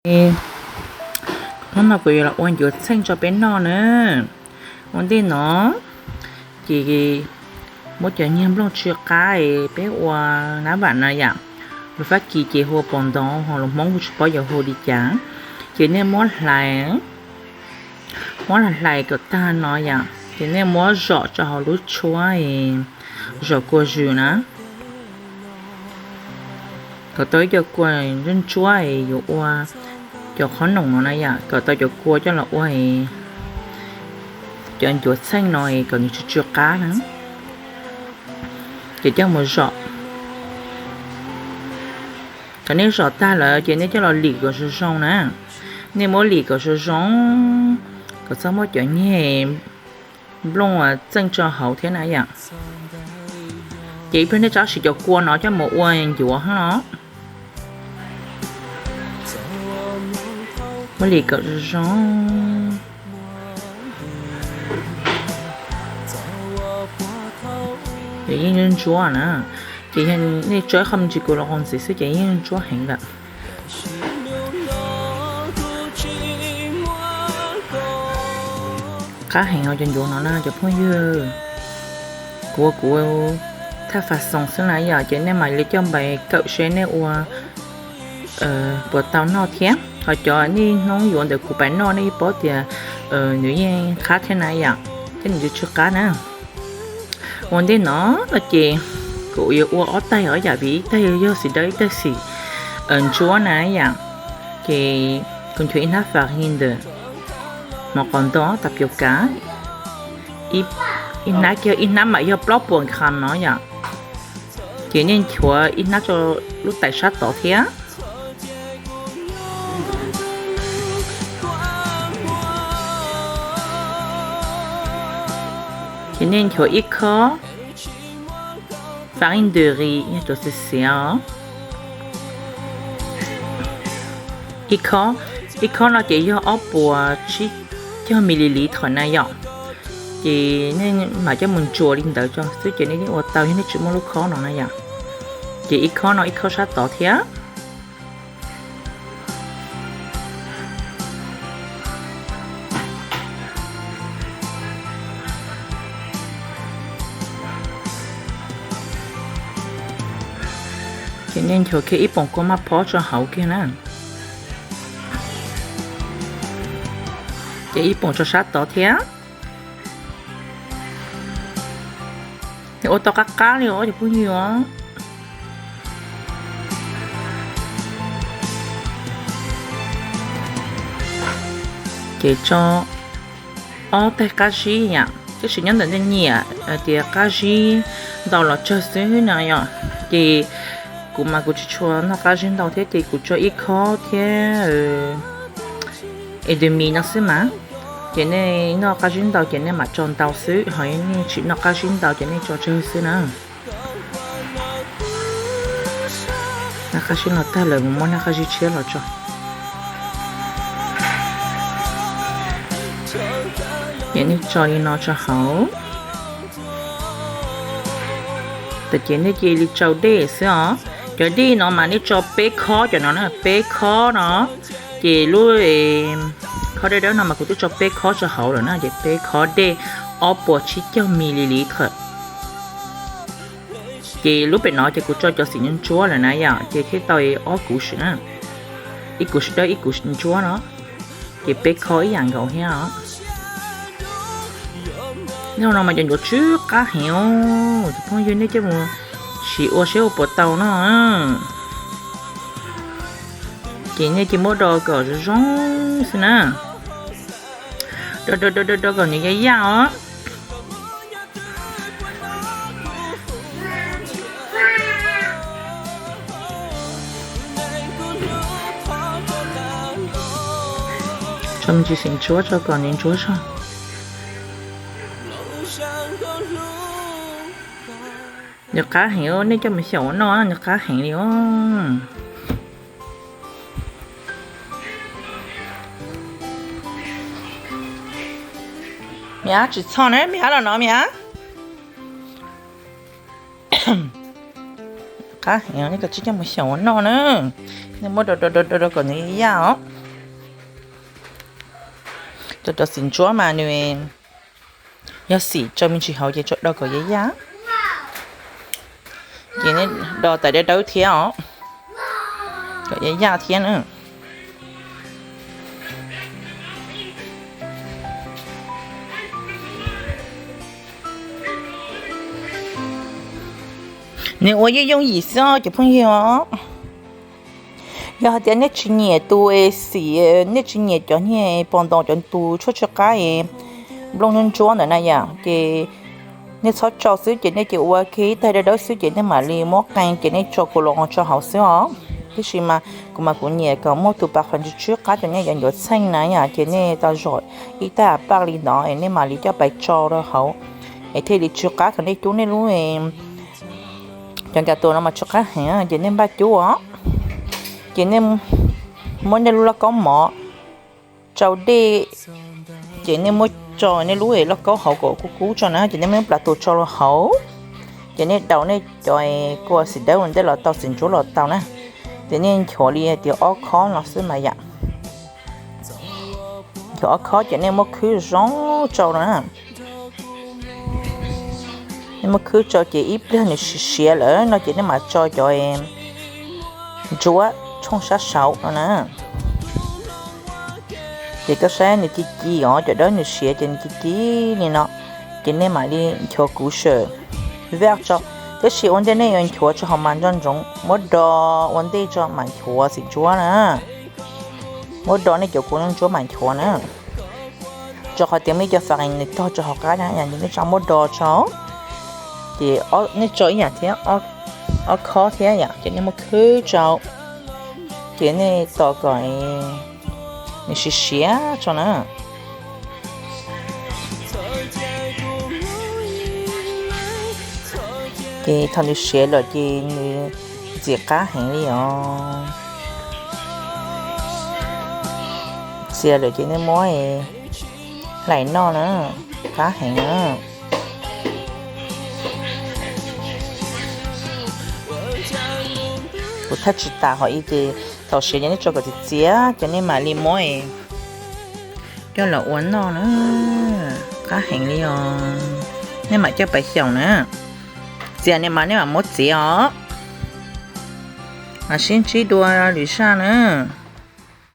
Hnub no kuv yuav los ua ncuav txheej rau peb noj na. Ua ntej no ces muab cov niag nplooj tsw qab peb ua nab vam na yom. Lus Fab Kis ces hu ua pos ntoo, ho lus Hmoob kuv tsis paub yuav hu li cas. Ces nej muab hlais, muab hlais kom tag no yom, ces nej muab zom rau hauv lub tshuab, zom kua zws na. Kom tau ib co kua ntsuab ntsuab es yuav ua cov qhob noom no na yom, kom tau cov kua coj los ua cov ncuav txheej no es kom nws tsw tsw qab na. Ces coj mus zom. Thaum nej zom tag lawm ces nej coj los lim kom zoo zoo na. Nej muab lim kom zoo zoo, kom txhob muab cov niag nplooj txeej tso hauv thiab na yom. Ces ib pliag nej rov siv cov kua no coj mus ua ncuav no. Muab lim kom zoo zoo. Ces yeej ntsuab na, ces yog nej tso ib qho me ntsis kua los qhov ntxiv xwb ces yeej ntsuab heev lawm. Qab heev os cov ncuav no na cov phooj ywg. Kuv ua kuv thaj fas xoos xwb na yom, ces nej mam li coj npais kawm seb nej ua puas tau noj thiab. Ho cov nej hnub yuav ntawm kuv pais noj nej yeej paub tias nws yeej qab thiab na yom, thiab nws tsw tsw qab na. Ua ntej no no ces kuv yuav ua ob taig os yom, vim ib taig yog xim dawb ib taig xim ntsuab na yom. Ces kuv nchuav ib hnab fas his ntawm mov qos ntoo tas piav kav, ib hnab kiag, ib hnab mam yog plaub puas kham no yom. Ces nej nchuav ib hnab rau lub tais sab tod thiab. Ces nej nchuav ib khob fas his ntawm qis yog cov xiav xiav os. Ib khob, ib khob no ces yog ob puas tsib caug mi li li thom na yom. Ces nej mam coj mus ntsuas li ntawd tso xwb ces nej yeej ua tau yog nej tsis muaj lub khob no na yom. Ces ib khob no ib khob sab tod thiab. Ces nej nchuav kiag ib poom kua maj phob tso hauv kiag na. Ces ib poom tso sab tod thiab. Nws ua tau qab qab li os cov phooj ywg os. Ces tso ob taig qab zib yom, tab sis nyob ntawm nej nyiam hais tias qab zib ntau los tsawg xwb no yom. Ces kuv mas kuv tsis tshua noj qab zib ntau thiab ces kuv tso ib khob thiab es dui mis no xwb mas. Ces nej noj qab zib ntau ces nej mam tso ntau xwb, ho nej tsis noj qab zib ntau ces nej tso tsawg xwb na. Noj qab zib no tag lawm mus muab noj qab zib tshiab los tso. Ces nej tso li no tso hauv. Tam ces nej cia li tsau dej xwb os. Cov dej no mas nej tso peb khob cov no na, peb khob no. Ces lub khob dawb dawb no mas kuv twb tso peb khob tso hauv lawm na, ces peb khob dej ob puas tsib caug mi li li thawm. Ces lub pem no ces kuv tso cov xim ntsuab lawm na yom, ces thiaj tau ob kuv sim na, ib kuv sim dawb ib kuv sim ntsuab no, ces peb khob ib yam nkaus thiab os. Nyob no mas cov ncuav tsw qab heev os, cov phooj ywg nej coj mus sim ua seb ua puas tau no. Ces nej cia muab do kom zoo zoo xwb na. Do do do do do kom nws yaj yaj os. Tso me ntsis xim ntsuab tso kom nws ntsuab zog. Nws qab heev, nej coj mus xyaum ua noj nws qab heev li os. Miam, tsis txhob na, miam los no miam. Qab heev, nej kav tsij coj mus xyaum ua noj na. Nej muab do do do do kom nws yaj os. Cov cov xim ntsuab mas nws yog xim tso me ntsis hauv ces tso do kom yaj yaj. Ces nej do tais dawb dawb thiab os, kom yaj yaj thiab na. Nws ua yooj yooj yim xwb os cov phooj ywg os. Yog hais tias nej tsis nyiam tus xim, nej tsis nyiam cov niag pos ntaus cov tus tshuaj tsw qab nplooj ntsuab ntsuab ntawd na yom, ces nej txhob tso xwb ces nej cia ua kiag ib tais dawb dawb xwb ces nej mam li muab qee ces nej tso kuv los tso hauv xwb os. Tiam sis mas kuv mas kuv nyiam kom muaj tus pas qhov ntsw tsw qab cov niag cov ncuav txheej na yom, ces nej tau zom ib tais paj li ntawd es nej mam li coj pais tso rau hauv es thiaj li tsw qab kom nej cub nej lub cov nkas tus no mas tsw qab heev ces nej npaj cub os. Ces nej muab nej lub lauj kaub mov tsau dej, ces nej muab tso nej lub lauj kaub hauv kom kub kub tso na, ces nej muab plas tus tso rau hauv, ces nej daus nej cov kua xim dawb ua ntej los tau, xim ntsuab los tau na. Ces nej nchuav li tias ob khob no xwb mas yom. Nchuav ob khob ces nej muab khwb zoo tsau no na. Nej muab khwb tsau ces ib pliag nws siav siav lawm no ces nej mam tso cov ntsuab tshooj sab saud no na. Ces koj saib nws ci ci os, cov dawb nws siav ces nws ci ci li no, ces nej mam li nchuav kuv sawm vej tso. Tab sis ua ntej nej yuav nchuav tso hauv mas nco ntsoov muab do ua ntej tso mam nchuav xim ntsuab na. Muab do nej cov kua ntsuab mam nchuav na. Rau qhov tias muaj ib co faqees nws tog rau hauv qab na, yog nej tso muab do tso. Ces nej tso ib yam thiab, ob khob thiab yom, ces nej muab khwb tsau, ces nej tos kom nws siav siav tso na. Ces thaum nws siav lawm ces nws ntxim qab heev li os. Txias lawm ces nej muab hlais noj na, qab heev na. Kuv thaij tsis tas hov ib ces thaum siav ces nej tso kom txias txias ces nej mam li muab coj los ua noj na. Qab heev li os. Nej mam coj pais xyaum na. Txias nej mas nej mam muab txiav os. Mam sib ntsib dua lwm zaj na.